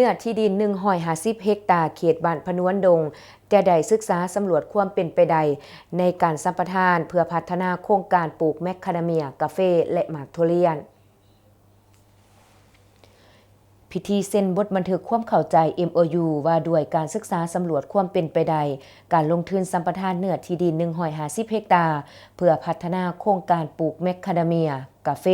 ເນື້ອທີ່ດິນໜຶ່ງຮ້ອຍຫ້າສິບເຮັກຕາ ເຂດບ້ານພະນວນດົງ ຈະໄດ້ສຶກສາສຳຫຼວດຄວາມເປັນໄປໄດ້ໃນການສຳປະທານເພື່ອພັດທະນາໂຄງການປູກແມກຄາດາເມຍ, ກາເຟ ແລະ ໝາກຖົ່ວລຽນ. ພິທີເຊັນບົດບັນທຶກຄວາມເຂົ້າໃຈ ເອັມໂອຢູ ວ່າດ້ວຍການສຶກສາສຳຫຼວດຄວາມເປັນໄປໄດ້ ການລົງທຶນສຳປະທານເນື້ອທີ່ດິນໜຶ່ງຮ້ອຍຫ້າສິບເຮັກຕາ ເພື່ອພັດທະນາໂຄງການປູກແມກຄາດາເມຍ, ກາເຟ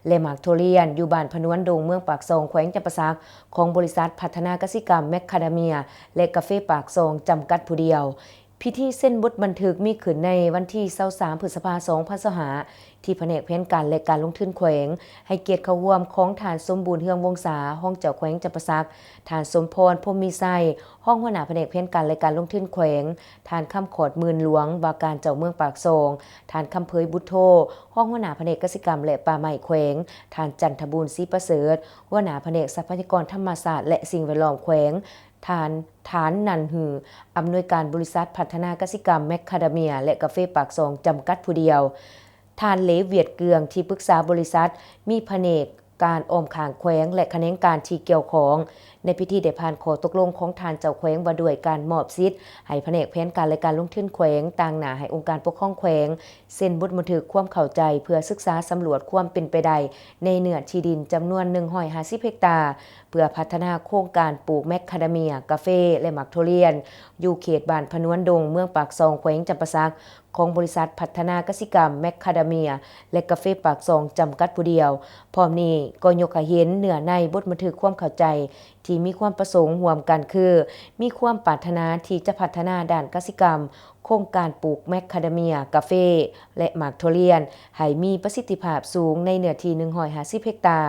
ແລະ ໝາກຖົ່ວລຽນ ຢູ່ບ້ານພະນວນດົງ ເມືອງປາກຊ່ອງ ແຂວງຈຳປາສັກ ຂອງບໍລິສັດພັດທະນາກະສິກຳແມກຄາດາເມຍ ແລະ ກາເຟປາກຊ່ອງ ຈຳກັດຜູ້ດຽວ. ພິທີເຊັນບົດບັນທຶກມີຂຶ້ນໃນວັນທີຊາວສາມ ພຶດສະພາ ສອງພັນຊາວຫ້າ ທີ່ພະແນກແຜນການ ແລະ ການລົງທຶນແຂວງ ໃຫ້ກຽດເຂົ້າຮ່ວມຂອງທ່ານ ສົມບູນ ເຮືອງວົງສາ ຮອງເຈົ້າແຂວງຈຳປາສັກ, ທ່ານ ສົມພອນ ພົມມີໄຊ ຮອງຫົວໜ້າພະແນກແຜນການ ແລະ ການລົງທຶນແຂວງ, ທ່ານ ຄຳຂອດ ໝື່ນຫຼວງ ວ່າການເຈົ້າເມືອງປາກຊ່ອງ, ທ່ານ ຄຳເຜີຍ ບຸດໂທ ຮອງຫົວໜ້າພະແນກກະສິກຳ ແລະ ປ່າໄມ້ແຂວງ, ທ່ານ ຈັນທະບູນ ສີປະເສີດ ຫົວໜ້າພະແນກຊັບພະຍາກອນທຳມະຊາດ ແລະ ສິ່ງແວດລ້ອມແຂວງ, ທ່ານ ຖານ ນັນຮື ອຳນວຍການບໍລິສັດພັດທະນາກະສິກຳແມກຄາດາເມຍ ແລະ ກາເຟປາກຊ່ອງ ຈຳກັດຜູ້ດຽວ, ທ່ານ ເຫຼ ຫວຽດເກືອງ ທີ່ປຶກສາບໍລິສັດ ມີພະແນກການອ້ອມຂ້າງແຂວງ ແລະ ຂະແໜງການທີ່ກ່ຽວຂ້ອງ. ໃນພິທີໄດ້ຜ່ານຂໍ້ຕົກລົງຂອງທ່ານເຈົ້າແຂວງວ່າດ້ວຍການມອບສິດໃຫ້ພະແນກແຜນການ ແລະ ການລົງທຶນແຂວງ ຕາງໜ້າໃຫ້ອົງການປົກຄອງແຂວງ ເຊັນບົດບັນທຶກຄວາມເຂົ້າໃຈເພື່ອສຶກສາສຳຫຼວດຄວາມເປັນໄປໄດ້ໃນເນື້ອທີ່ດິນຈຳນວນໜຶ່ງຮ້ອຍຫ້າສິບເຮັກຕາ ເພື່ອພັດທະນາໂຄງການປູກແມກຄາດາເມຍ, ກາເຟ ແລະ ໝາກຖົ່ວລຽນ ຢູ່ເຂດບ້ານພະນວນດົງ ເມືອງປາກຊ່ອງ ແຂວງຈຳປາສັກ ຂອງບໍລິສັດພັດທະນາກະສິກຳແມກຄາດາເມຍ ແລະ ກາເຟປາກຊ່ອງ ຈຳກັດຜູ້ດຽວ. ພ້ອມນີ້ກໍຍົກໃຫ້ເຫັນເນື້ອໃນບົດບັນທຶກຄວາມເຂົ້າໃຈທີ່ມີຄວາມປະສົງຮ່ວມກັນຄື ມີຄວາມປາດຖະໜາທີ່ຈະພັດທະນາດ້ານກະສິກຳ, ໂຄງການປູກແມກຄາດາເມຍ, ກາເຟ ແລະ ໝາກຖົ່ວລຽນ ໃຫ້ມີປະສິດທິພາບສູງໃນເນື້ອທີ່ໜຶ່ງຮ້ອຍຫ້າສິບເຮັກຕາ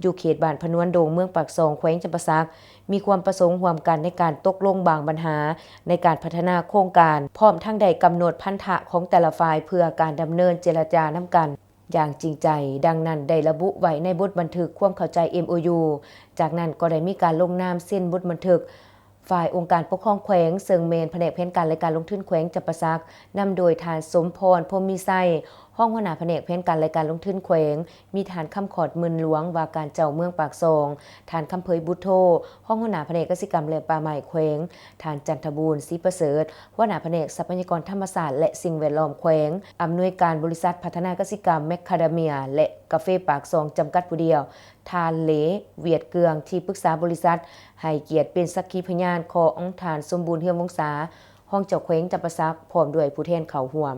ຢູ່ເຂດບ້ານພະນວນດົງ ເມືອງປາກຊ່ອງ ແຂວງຈຳປາສັກ, ມີຄວາມປະສົງຮ່ວມກັນໃນການຕົກລົງບາງບັນຫາໃນການພັດທະນາໂຄງການ, ພ້ອມທັງໄດ້ກຳນົດພັນທະຂອງແຕ່ລະຝ່າຍເພື່ອການດຳເນີນເຈລະຈານຳກັນຢ່າງຈິງໃຈ. ດັ່ງນັ້ນໄດ້ລະບຸໄວ້ໃນບົດບັນທຶກຄວາມເຂົ້າໃຈ ເອັມໂອຢູ. ຈາກນັ້ນກໍໄດ້ມີການລົງນາມເຊັນບົດບັນທຶກ ຝ່າຍອົງການປົກຄອງແຂວງ ເຊິ່ງແມ່ນພະແນກແຜນການ ແລະ ການລົງທຶນແຂວງຈຳປາສັກ ນຳໂດຍທ່ານ ສົມພອນ ພົມມີໄຊ ຮອງຫົວໜ້າພະແນກແຜນການ ແລະ ການລົງທຶນແຂວງ, ມີທ່ານ ຄຳຂອດ ໝື່ນຫຼວງ ວ່າການເຈົ້າເມືອງປາກຊ່ອງ, ທ່ານ ຄຳເຜີຍ ບຸດໂທ ຮອງຫົວໜ້າພະແນກກະສິກຳ ແລະ ປ່າໄມ້ແຂວງ, ທ່ານ ຈັນທະບູນ ສີປະເສີດ ຫົວໜ້າພະແນກຊັບພະຍາກອນທຳມະຊາດ ແລະ ສິ່ງແວດລ້ອມແຂວງ, ອຳນວຍການບໍລິສັດພັດທະນາກະສິກຳແມກຄາດາເມຍ ແລະ ກາເຟປາກຊ່ອງ ຈຳກັດຜູ້ດຽວ, ທ່ານ ເຫຼ ຫວຽດເກືອງ ທີ່ປຶກສາບໍລິສັດ ໃຫ້ກຽດເປັນສັກຂີພະຍານຂອງທ່ານ ສົມບູນ ເຮືອງວົງສາ ຮອງເຈົ້າແຂວງຈຳປາສັກ ພ້ອມດ້ວຍຜູ້ແທນເຂົ້າຮ່ວມ.